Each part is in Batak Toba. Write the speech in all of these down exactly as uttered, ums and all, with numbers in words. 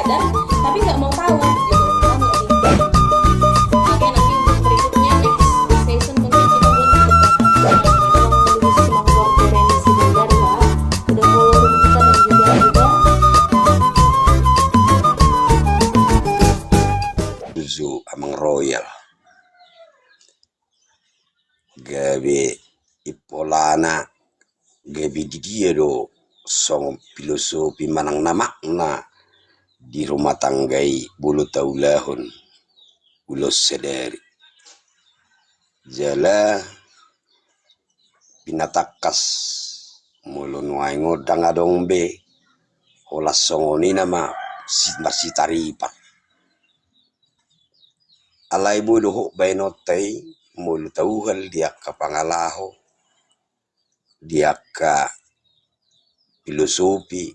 Tapi nggak mau tahu gitu. Paham nggak sih? Oke, nanti untuk berikutnya, next session, mungkin kita buat untuk Batak. Nah, kalau menurut si Mang Border yang di Sibolga, Pak, udah follow room kita dan juga udah Uzu Amang Royal. Gabe impolana, gabe di dia do songon filosofi manang na makna di rumah tangga i molo taulahon ulaon sadari. Jala pinatangkas molo nuaeng on ndang adong be holan songon i na ma si-, marsitaripar. Alai boi dohot baenonta i molo tauhal di angka pangalaho, di angka filosofi,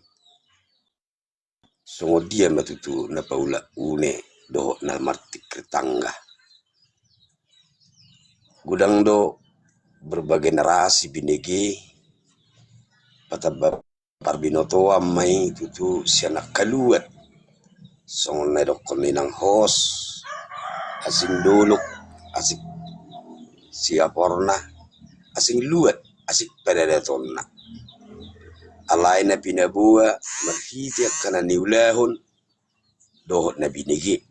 songon dia ma tutu na paula une dohot na martingkir tangga. Godang do berbagai narasi binege, patamba parbinotoan ma i tutu sian angka luat. Songon na didokkon ni nang hos, asing dolok, asing siaporna, asing luat, asing padadatonna. Alai na pinaboa marhite angka na niulahon dohot na binege.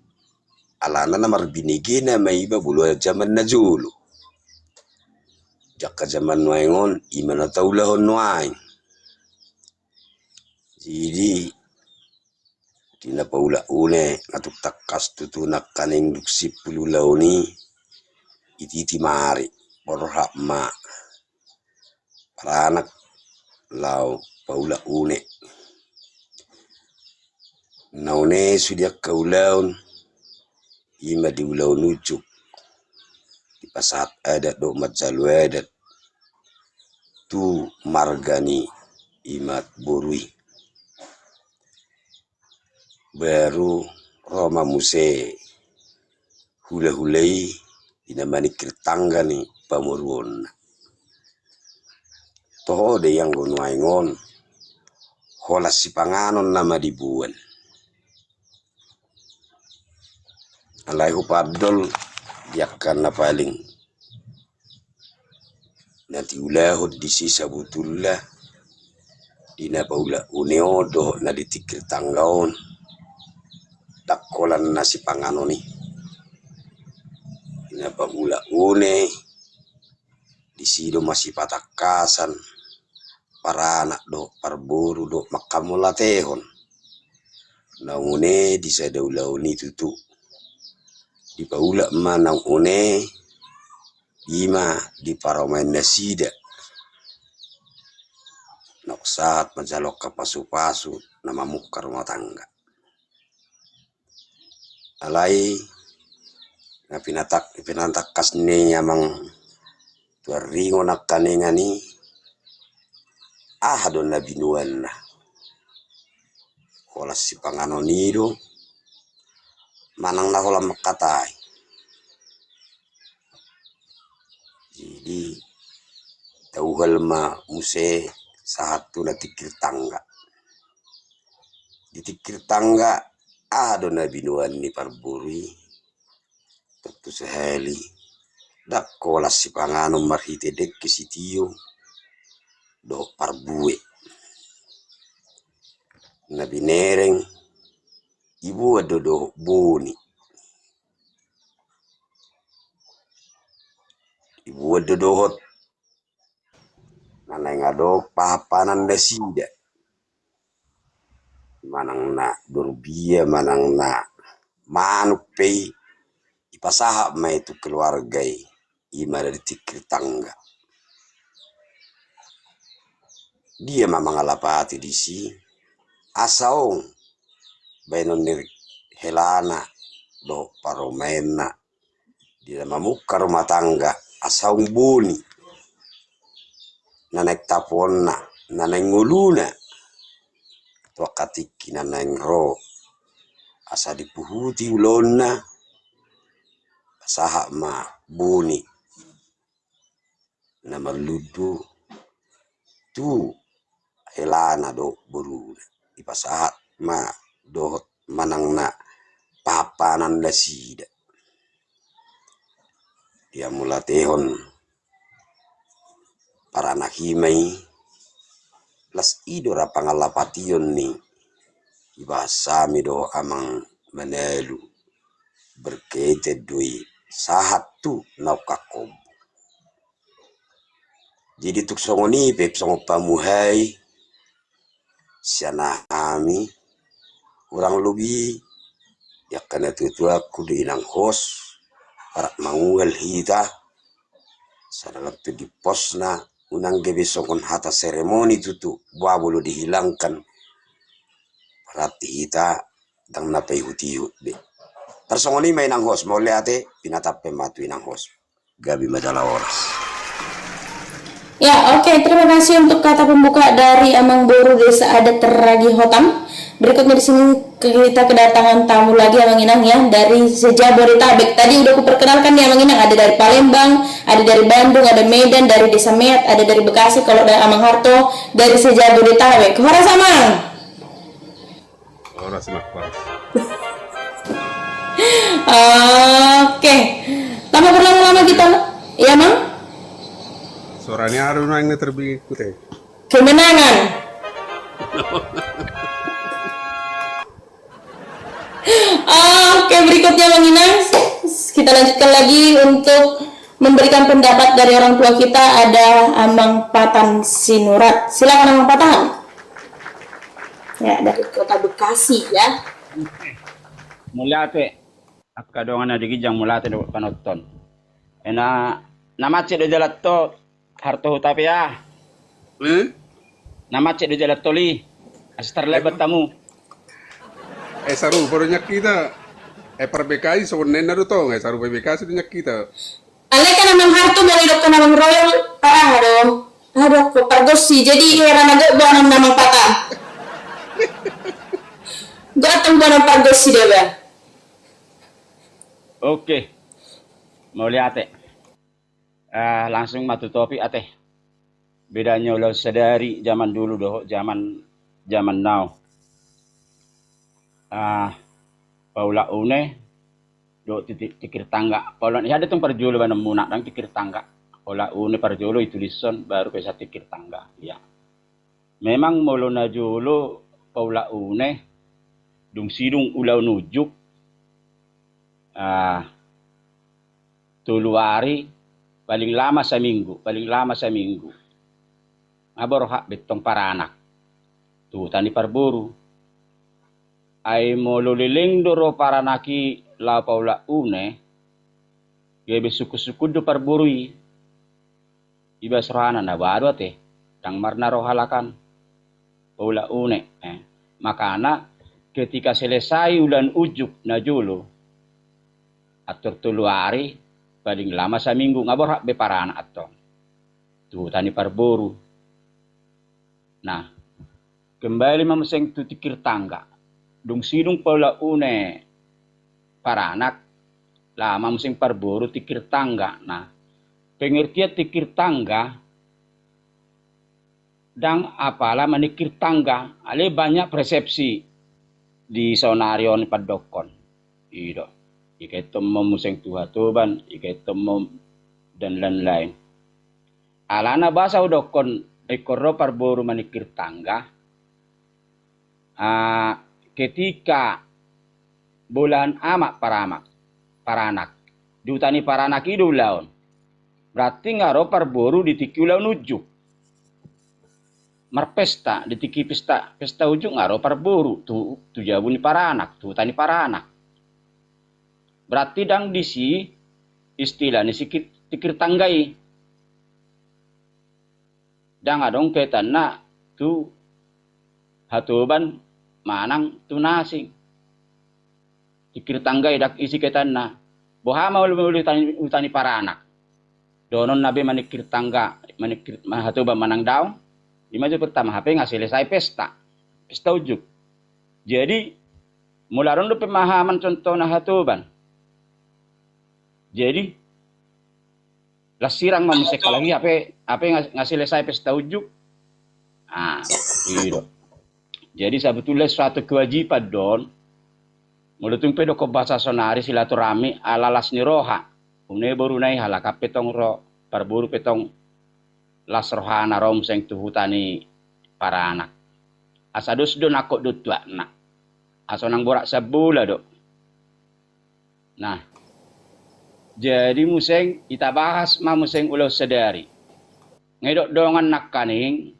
Alana na marbinege nama iba molo jaman na jolo. Di angka jaman nuaeng on, ima na taulahon nuaeng. Jadi di na paula une, nga tung tangkas tutu nangkaning dung simpul ulaon i, i titi ma ari, borhat ma paranak laho paula une. Na une sude angka ulaon, ima di ulaon unjuk, dipasahat adat dohot manjalo adat tu marga ni ima boru i. Baru ro ma muse hulahula i di na maningkir tangga ni pamoruonna. Toho do i anggo nuaeng on holan sipanganon nama diboan. Alai hupandol di angka na paling na diulahon disi sabutulna di na paula une on dohot na di tingkir tangga on, ndang holan na sipanganon i. Di na paula une, disi do masipatangkasan paranak dohot parboru dohot manghamauliatehon. Naung une di sada ulaon i tutu dipaula ma naung une, ima di parumaen nasida. Naung sahat manjalo angka pasupasu na mamungka rumah tangga. Alai na pinatak-, pinatangkas ni amang tu aringon nangkaningan i, aha do na binoanna? Holan sipanganon i do manang na holan mangkatai? Jadi tauhal ma muse sahat tu na tingkir tangga. Di tingkir tangga, aha do na binoan ni parboru i? Tontu sahali, ndang holan sipanganon marhite dengke sitio dohot parbue. Na binereng diboan do dohot boni. Diboan do dohot na naeng adong pahanpahanan nasida. Manang na dorbia, manang na manuk pe i, dipasahat ma i tu keluarga i, ima na di tingkir tangga. Dia ma mangalapati disi, asa ong baenon ni helana dohot parumaenna di na mamungka rumah tangga, asa ong boni na naeng tapuonna, na naeng ngoluna tu angka tingki na naeng ro, asa dipuhuti ulaonna, sahat ma boni na marlundu tu helana dohot boruna. Dipasahat ma dohot manang na pahanpahanan nasida. Dia mauliatehon paranak i ma i, las i do ra pangalapation ni ibahas hami dohot amang Manalu, berkaitan do i sahat tu na ungkap on. Jadi tung songon i pe songon pamuhai sian hami, hurang lobi i angka natuatuangku di inang host, rap manguhal hita, sada lam tu di posna, unang gabe songon hata seremoni tutu, boha molo dihilangkan, berarti hita ndang na paihutihut be. Tarsongon i ma inang host, mauliate, pinatap pe ma tu inang host. Gabe ma jala horas. Ya, oke, terima kasih untuk kata pembuka dari Amang Boru Desa Adat Ragi Hotam. Berikutnya di sini kita kedatangan tamu lagi, Amang Inang, ya, dari se-Jabodetabek. Tadi udah kuperkenalkan nih, Amang Inang, ada dari Palembang, ada dari Bandung, ada Medan, dari Desa Meat, ada dari Bekasi. Kalau dari Amang Harto, dari se-Jabodetabek. Horas, Amang. Horas, Mak, horas. Oke. Tanpa berlama-lama kita, ya, Mang? Suaranya aduh naik nih terbingkut, eh. Kemenangan. Oke, berikutnya, Mang Inang, kita lanjutkan lagi untuk memberikan pendapat dari orang tua kita, ada Amang Patan Sinurat. Silakan, Amang Patan. Ya, dari Kota Bekasi, ya. Mauliate, angka dongan na di ginjang, mauliate dohot panonton. E na, na macet do jalan tol, Harto, huta pe ah. Eh? Na macet do jalan tol i, asa tarlambat hamu. Eh, sarupa do nian hita. Eh, par B K I songon na inna do tong, eh, sarupa B K I do nian hita. Alai kan Amang Harto molo didokkon Amang Royal, ah, aha do? Aha do, pargonsi. Jadi heran aja boanon Amang Patan. Gotong boanon pargonsi dia, Bang. Oke. Mauliate. Ah, langsung ma tu topik, ate. Bedanya ulaon sadari zaman dulu dohot zaman, zaman now. Ah, paulak une dohot ti-, ti-, tikir tangga. Paulak i, aha do tong parjolo baenon muna, ndang tikir tangga. Paulak une parjolo i tulishon, baru pe sa tikir tangga. Ya. Memang molo na jolo paulak une, dung sidung ulaon unjuk, ah, tolu ari, paling lama saminggu, paling lama saminggu. Nga borhat be tong paranak tu huta ni parboru. Ai molo leleng do ro paranak i laho paulak une, gabe sungkunsungkun do parboru i. Ibas rohana na boha do ate, ndang marna ro halak an paulak une, eh. Makana ketika selesai ulaon unjuk na jolo, antor tolu ari, paling lama saminggu, nga borhat be paranak antong tu huta ni parboru. Nah, kembali ma muse tu tikir tangga. Dung sidung paulak une paranak, laho ma muse parboru tikir tangga. Nah, pengertian tikir tangga, ndang apala maningkir tangga, alai banyak persepsi di saonari on pandokkon. I do. Dikaithon ma muse tu hatoban, dikaithon ma dan lain-lain. Alana boasa hudokkon ingkon ro parboru maningkir tangga, ah, ketika bolahan amak paramak, paranak, di huta ni paranak i do ulaon. Berarti nga ro parboru di tingki ulaon unjuk. Marpesta, di tingki pesta, pesta unjuk nga ro parboru tu, tu jabu ni paranak, tu huta ni paranak. Berarti ndang disi istilah ni si ki-, tikir tangga i. Ndang adong kaitanna tu hatoban manang tu na asing. Tikir tangga i ndang disi kaitanna. Boha ma ulaon, ulaon huta ni, huta ni paranak. Dohononna be maningkir tangga, maningkir, ma-, hatoban manang daong, i ma jo pertama, hape nga selesai pesta. Pesta unjuk. Jadi, molo adong do pemahaman contohna hatoban. Jadi, las sirang ma muse halak i, hape, hape nga, nga selesai pesta unjuk. Ah, i do. Jadi, sebetulnya suatu kewajiban do on Molo tung pe dokkon bahasa sonari silaturahmi ala las ni roha. Une boruna i halak an pe tong ro, parboru pe tong las rohana ro muse tu huta ni paranak. Asa dos do nangkok do tuakna. Asa unang borat sambola do. Nah, jadi muse ita bahas ma muse ulaon sadari. Nga didok dongan nangkaning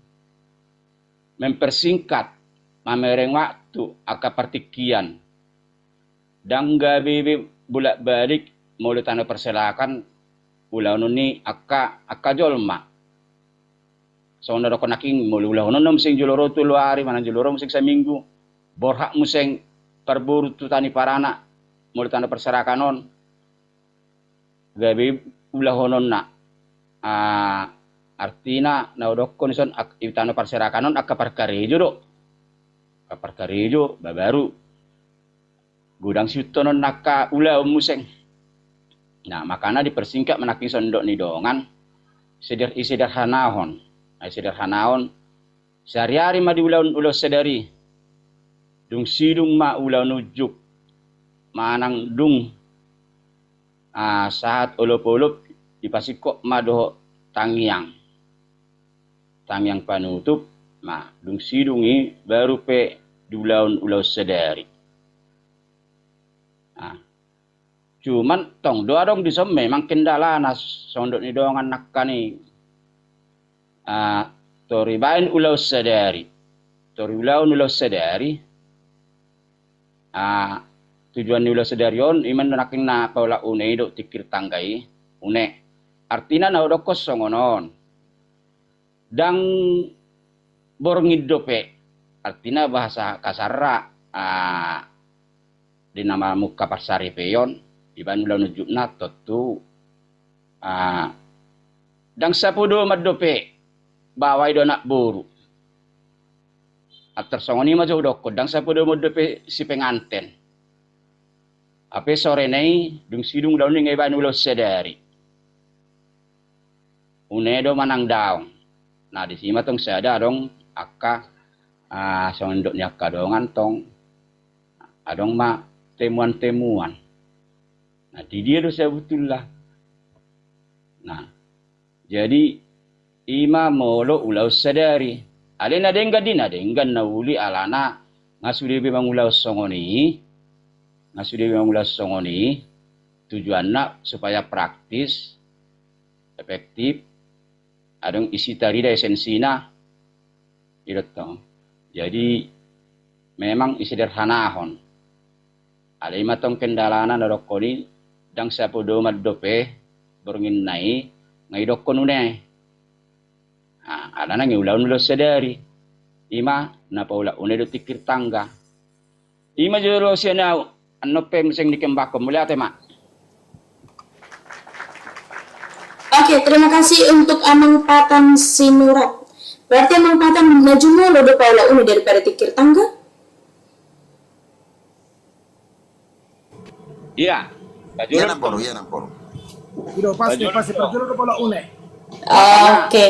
mempersingkat, mamereng waktu angka partingkian. Ndang gabe be bolak-balik molo tano parserahan ulaon ni angka, angka jolma. Songon na dokkon nangkin, molo ulahonon na muse jolo ro tolu ari, manang jolo ro muse saminggu, borhat muse parboru tu huta ni paranak, molo tano parserahan on. Gabe ulahononna. Ah, artina na hudokkon dison, i tano parserahan on angka parkarejo do. Angka parkarejo, babaru. Godang sihuthononna angka ulaon muse. Nah, makana dipersingkat ma nangkin songon didok ni dongan, seder-, disederhanahon. Nah, disederhanahon, sehari-hari ma diulaon ulaon sadari. Dung sidung ma ulaon unjuk. Manang dung, ah, sahat olop-olop dipasingkop ma dohot tangiang. Tangiang panutup, nah, dung sidung i baru pe diulaon ulaon sadari. Nah, cuman tong do adong dison memang kendalana songon didok ni dongan nangkaning. Ah, tor dibaen ulaon sadari. Tor diulaon ulaon sadari. Ah, tujuan ni ulaon sadari on, ima do nangkin na paulak une i dohot tingkir tangga i, une. Artina na hudokkon songon on. Ndang borngin dope. Artina bahasa kasarna, ah, di na mamungka parsaripeon, dibaen ulaon unjukna tontu, ah, ndang sapodoman dope baoa i dohot anak boru. Antar songon i ma jo hudokkon, ndang sapodoman dope si penganten. Hape sorena i, dung sidung ulaon i nga dibaen ulaon sadari. Une do manang daong. Nah, disi ma tong sada adong angka, ah, songon didok ni angka dongan tong, adong ma temuan-temuan. Nah, di dia do sabotulna. Nah, jadi ima molo ulaon sadari. Alai na denggan di, na denggan na uli alana nga sude be mangulahon songon i, nga sude be mangulahon songon i, tujuanna supaya praktis, efektif, adong isi tarida esensina, i do tong. Jadi memang disederhanahon. Alai ima tong kendalana na dokkon i, ndang sapodoman dope bornginna i, nga didokkon une. Ah, alana nga diulaon ulaon sadari. Ima na paulak une dohot tingkir tangga. Ima jolo sian au, annon pe muse dikembangkon, mauliate ma. Oke, terima kasih untuk Amang Patan Sinurat. Berarti Amang Patan na jumolo do paulak une daripada tingkir tangga? Iya. Iya, Namboru, iya, Namboru. Ido, pasti, pasti parjolo do paulak une. Oke.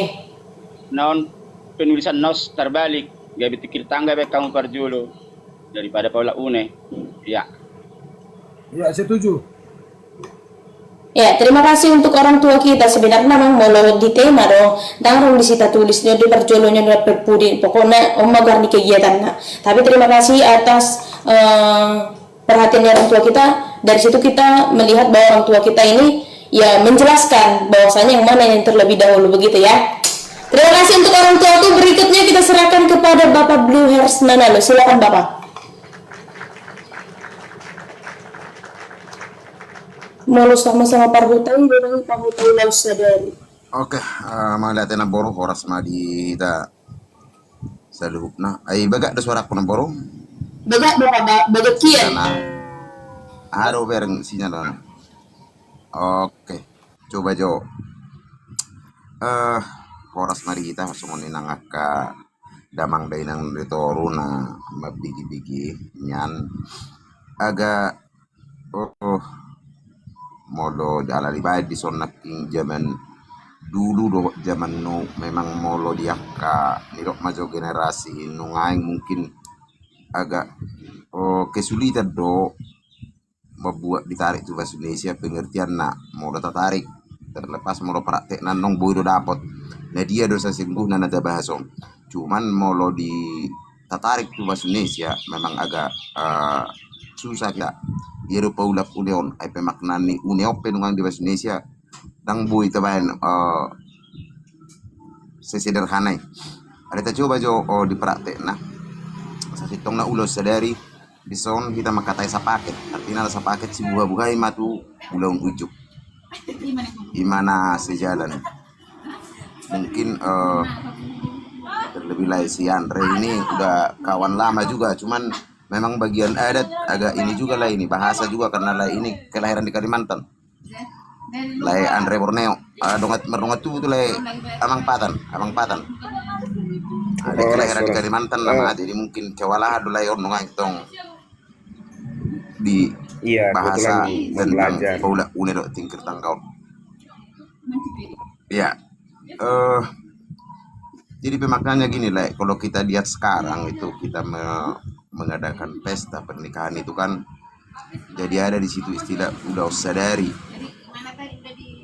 Naon penulisan naos terbalik, gabe tingkir tangga be hamu parjolo daripada paulak une. Iya. Iya, setuju. Ya, terima kasih untuk orang tua kita. Sebenarna memang molo di tema do, ndang adong disi tatulis nyo di parjolo nyo do pepudi. Pokokna on ma goar ni kegiatanna. Tapi terima kasih atas, eh, perhatian dari orang tua kita. Dari situ kita melihat bahwa orang tua kita ini, ya, menjelaskan bahwasanya yang mana yang terlebih dahulu, begitu ya. Terima kasih untuk orang tuaku. Berikutnya kita serahkan kepada Bapak Blue Hairs Manalo. Silakan, Bapak. Molo sama-sama parhuta i, dong parhuta ulaon sadari. Oke, eh, mauliate Namboru, horas ma di hita saluhutna. Ai bagak do suaraku, Namboru? Bagak, Bapak, ba-, bagak kian. Iya, nah. Aduh, bereng sinyal, nah. Oke, coba jo. Eh, horas ma di hita, songon i nang angka damang dainang di toru na mambege-bege nian. Agak, oh, molo jala dibaen dison nangkin zaman dulu dohot zaman now, memang molo di angka nidok ma jo generasi nuaeng mungkin agak, oh, kesulitan do mambuat ditarik tu bahasa Indonesia, pengertianna molo tatarik, terlepas molo praktekna nunga boi do dapot. Na dia do sasungguhna na tabahas on. Cuman molo di tatarik tu bahasa Indonesia memang agak, eh, susah kita. Ia do paulak une on, ai pe makna ni une on pe nunga di bahasa Indonesia, ndang boi tabaen, eh, sesederhana i. Alai tacoba jo, oh, di praktekna. Sasintongna ulaon sadari, dison hita mangkatai sapaket. Artina sapaket sibuha-buhai ma tu ulaon unjuk. Imana sejalan. Mungkin, eh, terlebih lae si Andre ini udah kawan lama juga, cuman memang bagian adat agak ini juga lah ini, bahasa juga karena lah ini kelahiran di Kalimantan. Lae Andre Borneo. Ah, dongan, mardongan tubu tu lae Amang Patan, Amang Patan. Ada kelahiran di Kalimantan nama, jadi mungkin kewalahan do lae on nunga tong di bahasa tentang paulak une dohot tingkir tangga on. Iya. Eh, jadi pemaknaannya gini, Lek, kalau kita lihat sekarang itu kita me- mengadakan pesta pernikahan itu kan, jadi ada di situ istilah ulaon sadari.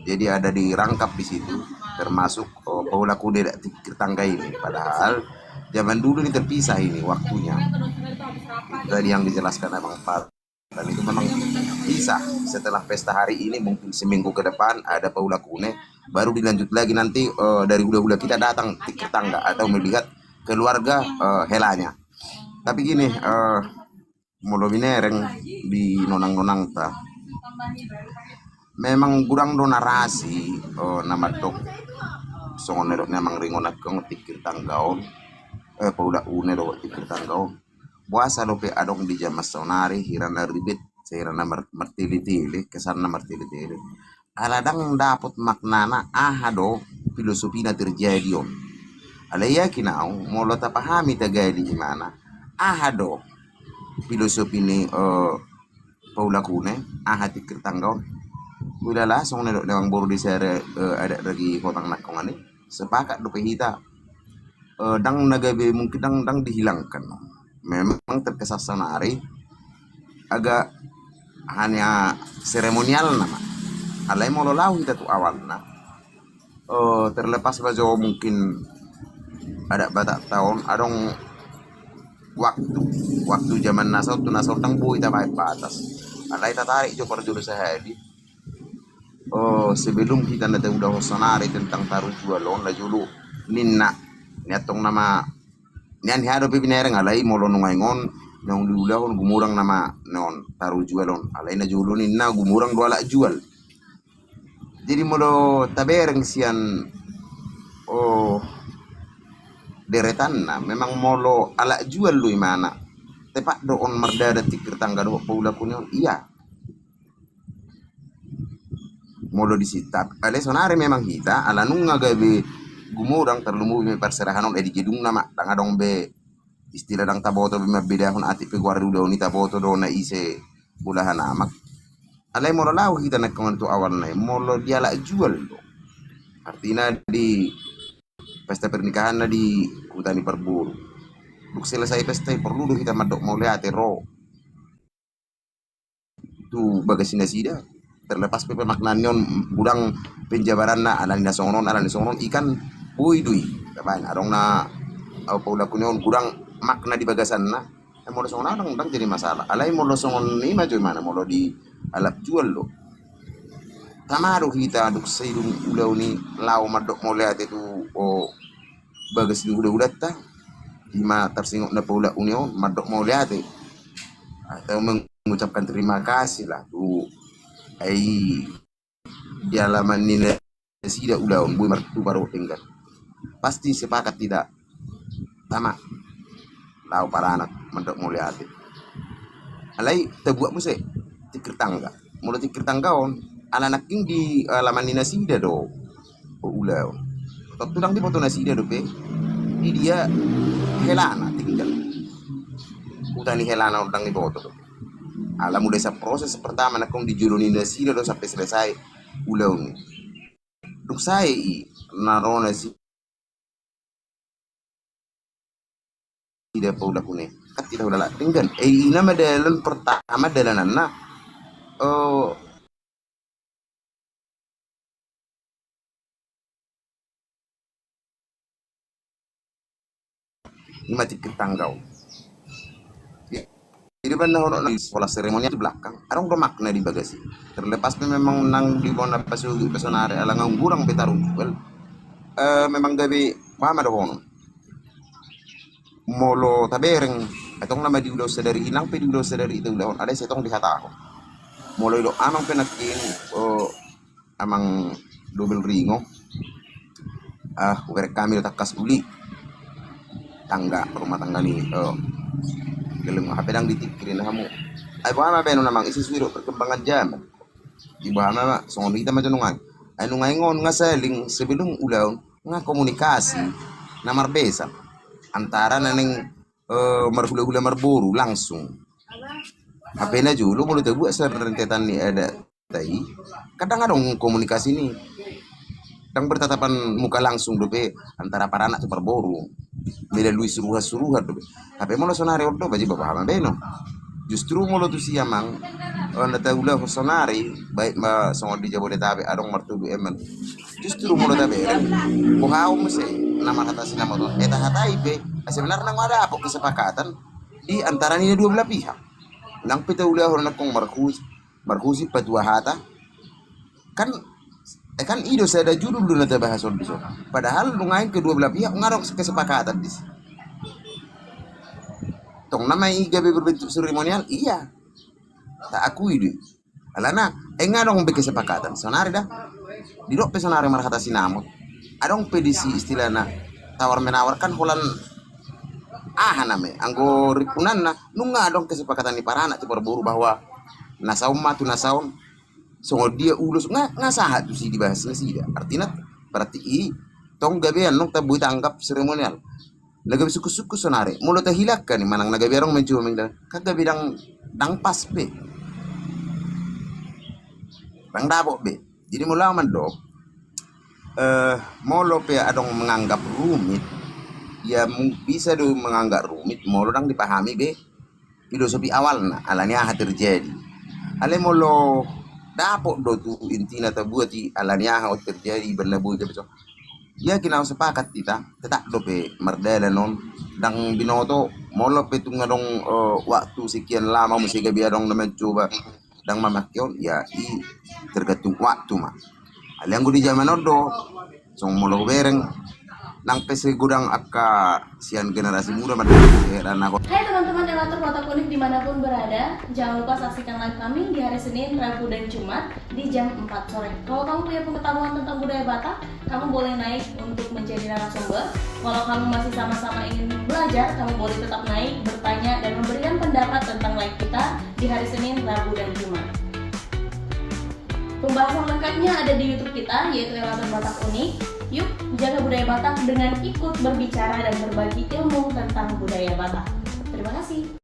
Jadi ada dirangkap di situ, termasuk, oh, paulak une dohot tingkir tangga ini. Padahal zaman dulu ini terpisah ini waktunya. Tadi yang dijelaskan Abang Far- Dan itu memang bisa setelah pesta hari ini, mungkin seminggu ke depan ada paulak une, baru dilanjut lagi nanti, eh, dari hula-hula kita datang tingkir tangga atau melihat keluarga, eh, helanya. Tapi gini, eh, molo binereng di nonang-nonangta, memang godang do narasi, eh, na mandok songon na didok ni Amang Ringo nangkin tingkir tangga on, eh, paulak une dohot tingkir tangga on. Boasa dope adong di jaman saonari hira na ribet, hira na mar- martele-tele, kesanna martele-tele. Ala ndang dapot maknana aha do filosofina terjadi on. Alai yakin au molo tapahami tagadi imana aha do filosofi ni, eh, paulak une, aha tingkir tangga on. Ulala songon na didok ni amangboru di sada, eh, adat ragi hotang nangkin i, sepakat dope hita, eh, ndang na gabe, mungkin ndang, ndang dihilangkan. Memang terkesan saonari agak hanya seremonialna ma. Alai molo laho hita tu awalna, eh, terlepas ma jo mungkin adat Batakta on adong waktu, waktu jaman na saut tu na saut ndang boi tabaen batas. Alai tatarik jo parjolo sahali. Oh, sebelum hita na taulahon saonari tentang tarujual on, na jolo ninna, nian tong nama, nian hea dope binereng, alai molo nunga ingon naung diulahon gumurang nama non tarujual on, alai na jolo ninna gumurang do alak jual. Jadi molo tabereng sian, oh, deretanna, memang molo alak jual do imana, tepat do on mardada tingkir tangga dohot paulak une on, iya. Molo di sitap, alai saonari memang hita ala nunga gabe gumurang, tarlumobi ma parserahan on, eh, di gedungna ma, ndang adong be istilah, ndang taboto be mambedahon, atik pe goar ni ulaon i taboto do na ise bolahan amak. Alai molo laho hita nangkin tu awalna i, molo di alak jual do, artina di pesta pernikahanna di huta ni parboru. Dung selesai pesta i porlu do hita mandok mauliate ro tu bagas ni nasida. Terlepas pe pemaknaan ni on godang penjabaranna, ala ni na songon on, ala ni na songon on, i kan boi do i. Tabaen adong na, eh, paulak une on godang makna di bagasanna. Eh, molo songon on ndang, ndang jadi masalah. Alai molo songon i ma jo imana molo di alak jual do. Tama do hita dung sai dung ulaon i laho mandok mauliate tu, oh, bagas ni hulahulanta, i ma tarsingot na paulak une on mandok mauliate atau mengucapkan terima kasih lah tu, ai, di alaman ni nasida ulaon boi martupa dohot denggan. Pasti sepakat hita tama laho paranak mandok mauliate. Alai tabuat muse tingkir tangga. Molo tingkir tangga on ala nangkin di alaman ni nasida do, oh, ulaon. Tontu ndang diboto nasida dope di dia helana tinggal. Huta ni helana on ndang diboto dope. Ala mulai sian proses pertama nangkin di jolo ni nasida do sampe selesai ulaon i. Dung sae i na ro nasida paulak une, kan hita hulala denggan. Eh, i nama dalan pertama dalananna eh, ima tingkir tanggau. Jadi baen na hono na sekolah seremonial di belakang, adong do makna di bagas i. Terlepas pe memang nang di bona pasu di pasonare ala nang gurang be taruh. Well, eh, memang gabe paham ada hono. Molo tabereng, etong nama diulahon sadari i nang pe diulahon sadari i taulahon, ada setong dihatahon. Molo idok amang pe nangkin, eh, amang dobel ringo. Ah, hubereng hami do tangkas uli. Tangga, rumah tangga ni, eh, geleng hape dang ditingkiri na hamu. Ai boha ma baenon amang, isi suiro perkembangan zaman. Di boha ma songon hita ma jonungan. Ai nunga ingon nga saling sebelum ulaon nga komunikasi na marbesa antara na ning, eh, marhula-hula marboru langsung. Hape na jolo molo tabuat sarentetan ni adat i, kadang adong komunikasi ni dang bertatapan muka langsung dope antara paranak tu parboru melalui suruhan-suruhan dope. Hape molo sonari on do baji babaha ma baenon. Justru molo tusi amang, eh, na taulahon sonari, baik ma songon di Jabodetabek adong martolu emen. Justru molo tabereng, boha muse na marhata sinamot on, eh, tahatai pe, sebenarna nga dapot kesepakatan di antara ni na dua belah pihak. Nang pe taulahon nangkong marhus, marhusip patua hata. Kan, eh, kan i do sada judul do na tabahas on dison. Padahal nunga i kedua belah pihak nga adong kesepakatan disi. Tong nama i gabe berbentuk seremonial, iya. Taakui do i. Alana, eh, nga adong be kesepakatan. Sonari da. Didok pe sonari marhata sinamot. Adong pe disi istilahna tawar menawar kan holan aha nama i. Anggo rimpunanna, nunga adong kesepakatan ni paranak tu parboru bahwa na saon ma tu na saon, songon dia ulos, nga, nga sahat tusi dibahas nasida. Artina, berarti i, tong gabe annon tabuat tanggap seremonial. Na gabe sungkun-sungkun sonari. Molo tahilangkan i manang na gabe adong mencoba mengda. Kan gabe dang, dang pas be. Dang dapot be. Jadi molo au mandok, eh, molo pe adong menganggap rumit, ya mu-, bisa do menganggap rumit, molo dang dipahami be filosofi awalna, ala ni aha terjadi. Alai molo dapot do tu intina tabuat i, ala ni aha on terjadi, baen na boi gabe so. Yakin au sepakat hita, tetap dope mardalan on, dang binoto, molo pe tung adong, eh, waktu sekian lama muse gabe adong na mencoba, dang mamake on, ya i tergantung waktu ma. Alai anggo di zaman on do, songon molo hubereng, nang pe segodang angka sian generasi muda ma. Hai teman-teman Elator Batak Unik dimanapun berada, jangan lupa saksikan live kami di hari Senin, Rabu, dan Jumat di jam empat sore. Kalau kamu punya pengetahuan tentang budaya Batak, kamu boleh naik untuk menjadi narasumber. Kalau kamu masih sama-sama ingin belajar, kamu boleh tetap naik, bertanya, dan memberikan pendapat tentang live kita di hari Senin, Rabu, dan Jumat. Pembahasan lengkapnya ada di YouTube kita, yaitu Elator Batak Unik. Yuk, jaga budaya Batak dengan ikut berbicara dan berbagi ilmu tentang budaya Batak. Terima kasih.